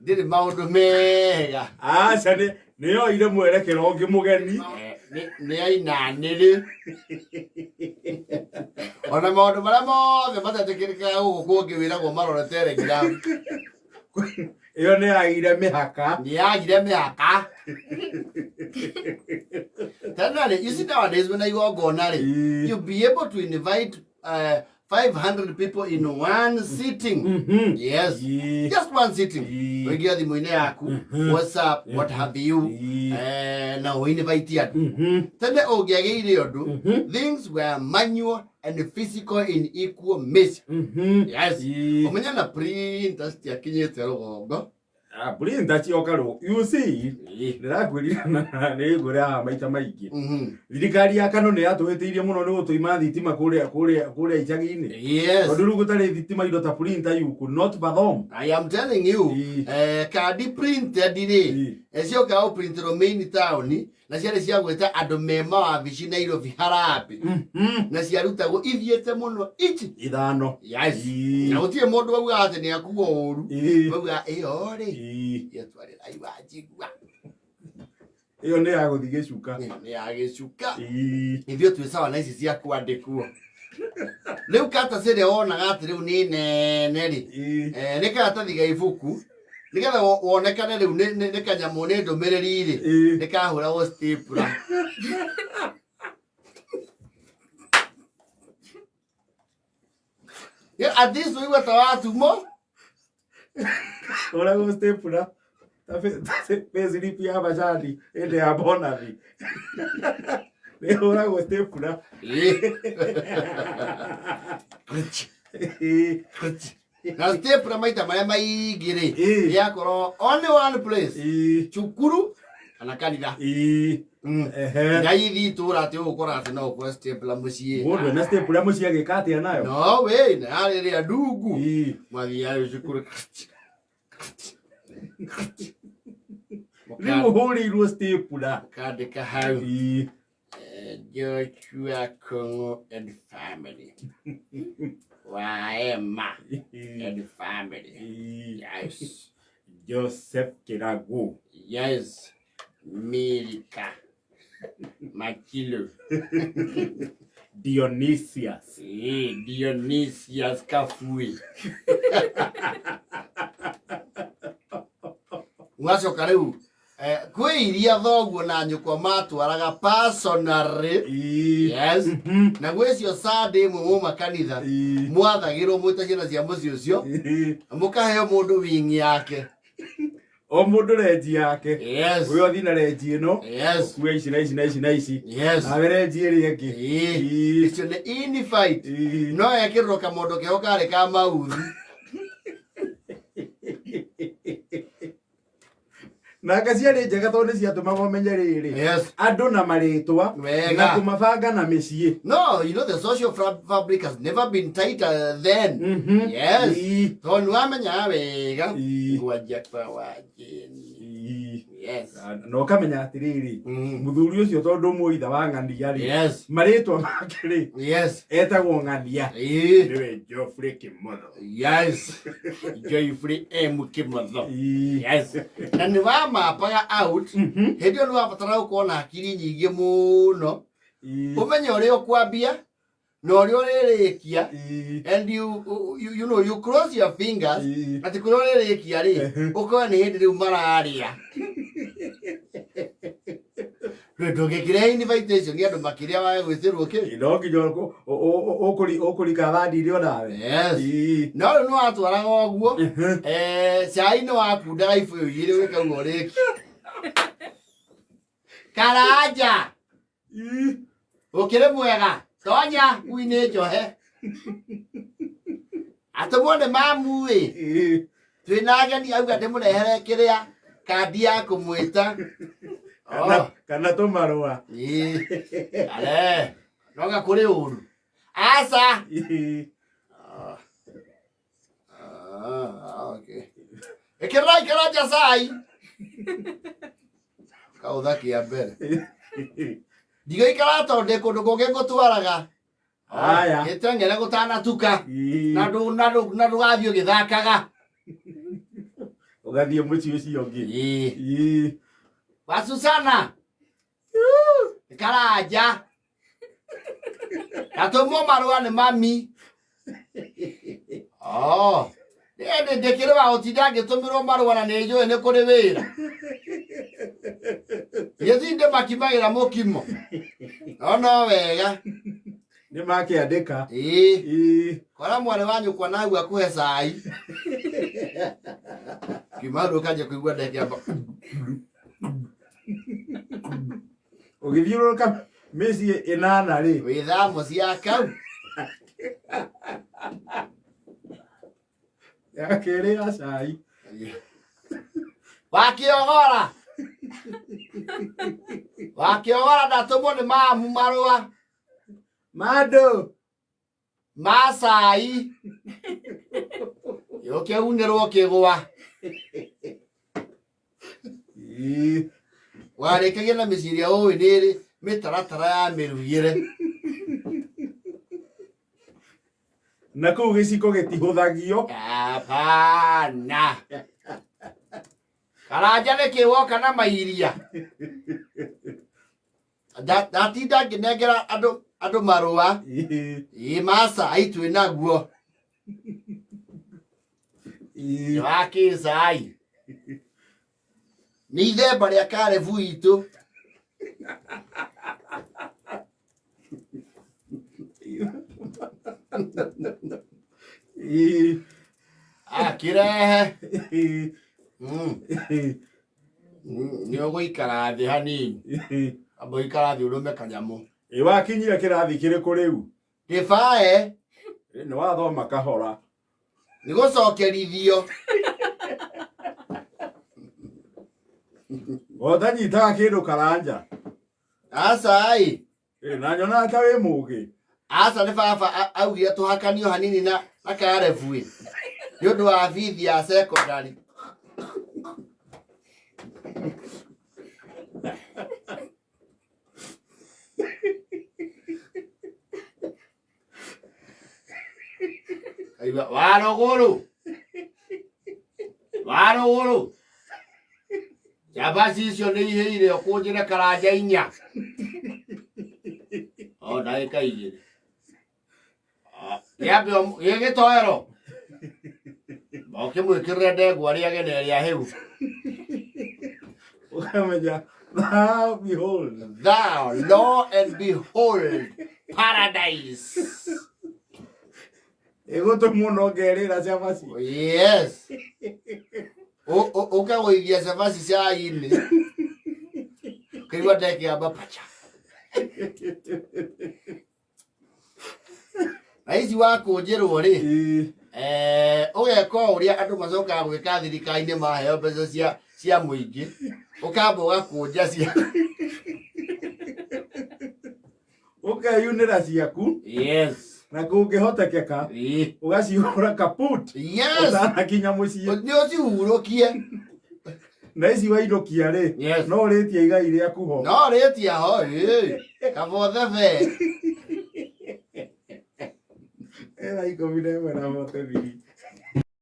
Ndĩrĩ maũndũ mega. Aca, nĩ yoire mwerekero ũngĩ mũgeni. Nĩ ainanĩrĩ ona maũndũ marĩa mothe matetĩkĩrĩkaga gũkũ kũngĩ wĩragwo marore Telegram. Ĩyo nĩ yagire mĩhaka. Nĩ yagire mĩhaka. Tena rĩ, you see, nowadays when igongona rĩ, you be able to invite 500 people in one sitting. Yes. Just one sitting. Ũingĩra thimũ-inĩ yaku, WhatsApp, what have you, na ũinvite andũ. Tene ũngĩagĩire ũndũ, things were manual and physical in equal measure. Yes. Ũmenya na printer citiakinyĩte rũgongo. Ah, printer cioka rũ, you see, ndĩrakwĩrire na nĩ ngũrĩ haha maita maingĩ. Thirikari ya Kano nĩ yatũhĩtĩirie mũno nĩ gũtũima thitima kũrĩa icagi-inĩ. Tondũ rĩu gũtarĩ thitima, indo ta printer you could not perform. I am telling you, kandi printed rĩ, cioka gũprinterwo main town na ciarĩ cia gwĩta andũ me mawabici Nairobi harambĩ na ciarutagwo ithiĩte mũno ichi ithano. Yes. Na gũtirĩ mũndũ waugaga atĩ nĩ akuo ũru. Waugaga ĩyo rĩ, yetwarĩrai wanjigua. Ĩyo nĩ ya gũthiĩ gĩcuka. Ĩyo nĩ ya gĩcuka. Ithuĩ twĩ sawa na ici cia kwandĩkwo. Rĩu karataci ĩrĩa wonaga atĩ rĩu nĩ nene rĩ, nĩ karatathi ga ibuku nĩgetha wonekane rĩu nĩ kanyamũ nĩ ndũmĩrĩri rĩ, nĩ kahũragwo stapler. Yeah, at least ũigua ta watumo. Ũragwo stapler ta payslip ya macani hĩndĩ ya bonathi nĩ ũragwo stapler. Na stapler maita marĩa maingĩ rĩ, yakorwo only one place, cukuru kana kanitha. Na ithi itũra atĩ ũgũkora atĩ no ũkore stapler mũciĩ. Mũndũ ena stapler mũciĩ agĩka atĩa nayo? No we na yarĩ ĩrĩa ndungu. Mathiaga cukuru. Rĩu ũhũrĩirwo stapler. Ũkandĩka hau. Joshua Kung'u and family. Waema and family. Yes. Joseph Kiragu. Yes. Milka Makilu. Dionysius. Dionysius Kafui. Ũgacoka rĩu kwĩ iria thoguo na nyũkwa matwaraga personally. Yes. Na gwĩ cio Sunday ĩmwe mwauma kanitha, mwathagĩrwo mwĩ ta ciana cia mũciĩ ũcio, mũkaheo mũndũ wing yake. O mũndũ renji yake. Ũyũ athiĩ na renji ĩno. Ũkue ici na ici na ici na ici. Nawe renji ĩrĩa ĩngĩ. Icio nĩ invite. No ekĩrĩrwo kamondo keho karĩ ka mauthi. Na nga ciarĩ njega tondũ nĩ ciatũmaga ũmenye rĩrĩ, andũ na marĩtwa na kũmabanga na mĩciĩ. No, you know the social fabric has never been tighter then. Yes. Tondũ nĩ wamenyaga wega ngwanja kwa wajeni. Yes. Na ũkamenya atĩrĩrĩ, mũthuri ũcio tondũ mũitha wa ng'ania rĩ, marĩtwa make rĩ, etagwo ng'ania, nĩwe Geoffrey Kimotho. Yes. Geoffrey M Kimotho. Yes. Na nĩ wamapaga out. Hĩndĩ ĩyo nĩ wabatara gũkorwo na hakiri nyingĩ mũno. Ũmenye ũrĩa ũkwambia na ũrĩa ũrĩrĩkia, and you cross your fingers atĩ kũrĩa ũrĩrĩkia rĩ, ũkorwo nĩ hĩndĩ rĩu mararĩa. Rĩu ndũngĩkĩrehe invitation andũ makĩrĩa wage gwĩtĩrwo kĩ? No nginya ũkũrika thani-inĩ onawe. Yes. No rĩu nĩ watwaraga ũguo, cai nĩ wakundaga ibũyũ igĩrĩ ũgĩkauga ũrĩki. Karanja ũkĩrĩ mwega, tonya ngui nĩ njohe, atũmwo nĩ mamu ĩ, twĩna ageni, auga ndĩmũrehere kĩrĩa kandi ya kũmwĩta. Kana tũmarũa. Ĩĩ. Are noga kũrĩ ũru aca. Ah, okay. Ĩkĩrĩrai karanja cai kaũtha kĩa mbere, ndigaikara tondũ ndĩ kũndũ kũngĩ ngũtwaraga. Aya. Gĩteng'ere gũtanatuka. Na ndũgathiĩ ũgĩthakaga. Ũgathiĩ mũciĩ ũcio ũngĩ. Ĩĩ. Ĩĩ. Wa Susana. Karanja. Ndatũmwo marũa nĩ mami. Oh. Niĩ ndĩkĩrĩ wa gũtinda ngĩtũmĩrwo marũa na nĩ njũĩ nĩ kũrĩ wĩra. Gĩthi ndĩmakimagĩra mũkimo. No no wega. Nĩ makĩandĩka. Ĩĩ. Ĩĩ. Kora mwarĩ wa nyũkwa na hau akũhe cai. Kiuma hau ũkanjia kũigua ndekĩamba. Ũgĩthiũrũrũka mĩciĩ ĩnana rĩ. Wĩthamo cia kau. Ya kerĩ ya cai. Wakĩogora. Wakĩogora ndatũmwo nĩ mamu marũa. Mandũ. Ma cai. Yũke unĩrwo kĩgwa. Ĩĩ. Warĩkagia na mĩciĩ ĩrĩa ũĩ nĩ ĩrĩ mĩtaratara ya mĩrugĩre. Na kũu gĩciko gĩtihũthagio. Hapana. Karanja nĩkĩ woka na mairia? Ndatinda ngĩnengera andũ marũa. Ĩĩ. Ĩ macai twĩ naguo. Ĩĩ. Wa kĩcai. Nĩ ithemba rĩa karebu itũ. Ĩĩ. Akĩrehe. Ĩĩ. Nĩ ũgũikara thĩ hanini. Ĩĩ. Amba ũikara thĩ ũrũme kanyamũ. Ĩ wakinyire kĩrathi kĩrĩkũ rĩu? Kĩbae. Ĩ, nĩ wathoma kahora. Nĩ gũcokerithio. Ũtanyitaga kĩndũ karanja. Aca ĩ. Ĩ, na nyonaga ta wĩ mũgĩ. Aca nĩ baba augire tũhakanio hanini na karebu ĩ. Nĩ ũndũ wa bithi ya secondary. Aigua, warũgũrũ. Warũgũrũ. Cabaci icio nĩ ihĩire ũkũnjĩre karanja inya. O ndagĩka igĩrĩ. Kĩambe gĩ gĩtoero. Ũkĩmwĩkĩrĩre ndengwa rĩage na ĩrĩa hĩu. Ũkamenya thou behold. Thou, lo and behold, paradise. Ĩgũtũmwo no ngerĩra cabaci. Yes. Ũkagũithia cabaci cai-inĩ. Ũkaigua ndekĩamba pacha. Na ici wakũnjĩrwo rĩ, Ĩĩ. Ũgeka o ũrĩa andũ macokaga gwĩka thirikari-inĩ maheo mbeca cia mũingĩ, ũkamba ũgakũnja cia Ũkeyunĩra ciaku. Yes. Na kũngĩhotekeka, Ĩĩ. ũgacihũra kaput. Yes. Ũtanakinya mũciĩ. Nĩ ũcihurũkie. Na ici wainũkia rĩ, Yes. no ũrĩtie igai rĩaku ho. No ũrĩtie ho, ĩĩ. Kabothe be. Ĩra 11 na bote thiri.